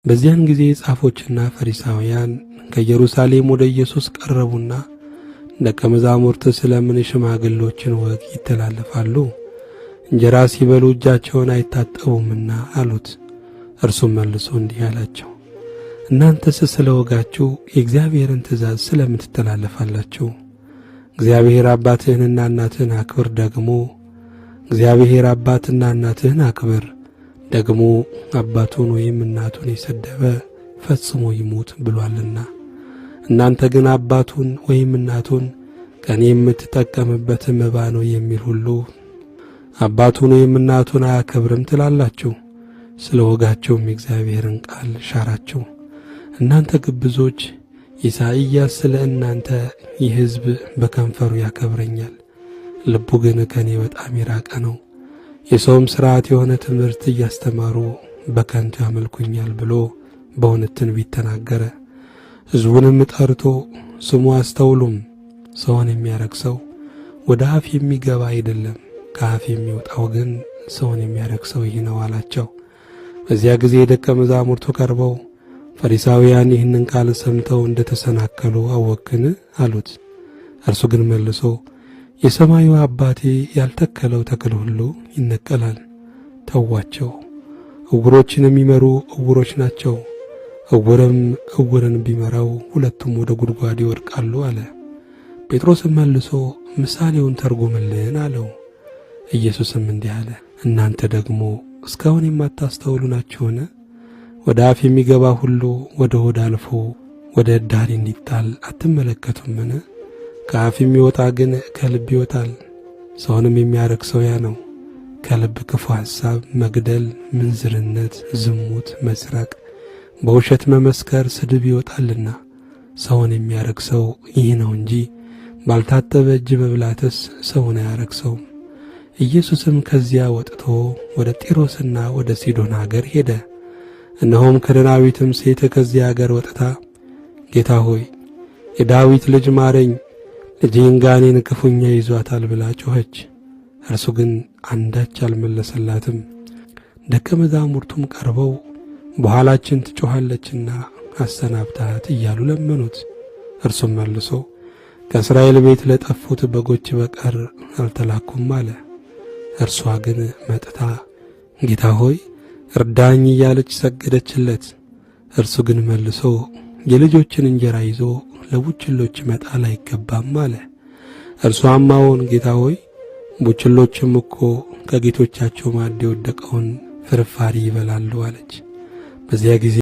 በዚያን ጊዜ ጻፎችና ፈሪሳውያን ከኢየሩሳሌም ወደ ኢየሱስ ቀረቡና ደቀ መዛሙርት ስለምን የሽማግሎችን ወግ ይተላለፋሉ? እንጀራ ሲበሉ እጃቸውን አይታጠቡምና አሉት። እርሱም መልሶ እንዲህ አላቸው፣ እናንተስ ስለ ወጋችሁ የእግዚአብሔርን ትእዛዝ ስለምን ትተላለፋላችሁ? እግዚአብሔር አባትህንና እናትህን አክብር፣ ደግሞ እግዚአብሔር አባትና እናትህን አክብር፣ ደግሞ አባቱን ወይም እናቱን የሰደበ ፈጽሞ ይሙት ብሎአልና። እናንተ ግን አባቱን ወይም እናቱን ከእኔ የምትጠቀምበት መባ ነው የሚል ሁሉ አባቱን ወይም እናቱን አያከብርም ትላላችሁ። ስለ ወጋቸውም የእግዚአብሔርን ቃል ሻራችሁ። እናንተ ግብዞች፣ ኢሳይያስ ስለ እናንተ ይህ ሕዝብ በከንፈሩ ያከብረኛል፣ ልቡ ግን ከእኔ በጣም የራቀ ነው፣ የሰውም ሥርዓት የሆነ ትምህርት እያስተማሩ በከንቱ ያመልኩኛል ብሎ በእውነት ትንቢት ተናገረ። ሕዝቡንም ጠርቶ ስሙ፣ አስተውሉም፣ ሰውን የሚያረክሰው ወደ አፍ የሚገባ አይደለም፣ ከአፍ የሚወጣው ግን ሰውን የሚያረክሰው ይህ ነው አላቸው። በዚያ ጊዜ ደቀ መዛሙርቱ ቀርበው ፈሪሳውያን ይህንን ቃል ሰምተው እንደ ተሰናከሉ አወክን አሉት። እርሱ ግን መልሶ የሰማዩ አባቴ ያልተከለው ተክል ሁሉ ይነቀላል። ተዋቸው፣ ዕውሮችን የሚመሩ ዕውሮች ናቸው። ዕውርም ዕውርን ቢመራው ሁለቱም ወደ ጉድጓድ ይወድቃሉ አለ። ጴጥሮስም መልሶ ምሳሌውን ተርጉምልን አለው። ኢየሱስም እንዲህ አለ፣ እናንተ ደግሞ እስካሁን የማታስተውሉ ናችሁን? ወደ አፍ የሚገባ ሁሉ ወደ ሆድ አልፎ ወደ እዳሪ እንዲጣል አትመለከቱምን? ከአፍ የሚወጣ ግን ከልብ ይወጣል፣ ሰውንም የሚያረክሰው ያ ነው። ከልብ ክፉ ሐሳብ፣ መግደል፣ ምንዝርነት፣ ዝሙት፣ መስረቅ፣ በውሸት መመስከር፣ ስድብ ይወጣልና ሰውን የሚያረክሰው ይህ ነው እንጂ ባልታጠበ እጅ መብላትስ ሰውን አያረክሰውም። ኢየሱስም ከዚያ ወጥቶ ወደ ጢሮስና ወደ ሲዶን አገር ሄደ። እነሆም ከነናዊትም ሴት ከዚያ አገር ወጥታ ጌታ ሆይ፣ የዳዊት ልጅ ማረኝ፣ ልጄን ጋኔን ክፉኛ ይዟታል ብላ ጮኸች። እርሱ ግን አንዳች አልመለሰላትም። ደቀ መዛሙርቱም ቀርበው በኋላችን ትጮኻለችና አሰናብታት እያሉ ለመኑት። እርሱም መልሶ ከእስራኤል ቤት ለጠፉት በጎች በቀር አልተላኩም አለ። እርሷ ግን መጥታ ጌታ ሆይ እርዳኝ እያለች ሰገደችለት። እርሱ ግን መልሶ የልጆችን እንጀራ ይዞ ለቡችሎች መጣል አይገባም አለ። እርሷም አዎን ጌታ ሆይ፣ ቡችሎችም እኮ ከጌቶቻቸው ማዕድ የወደቀውን ፍርፋሪ ይበላሉ አለች። በዚያ ጊዜ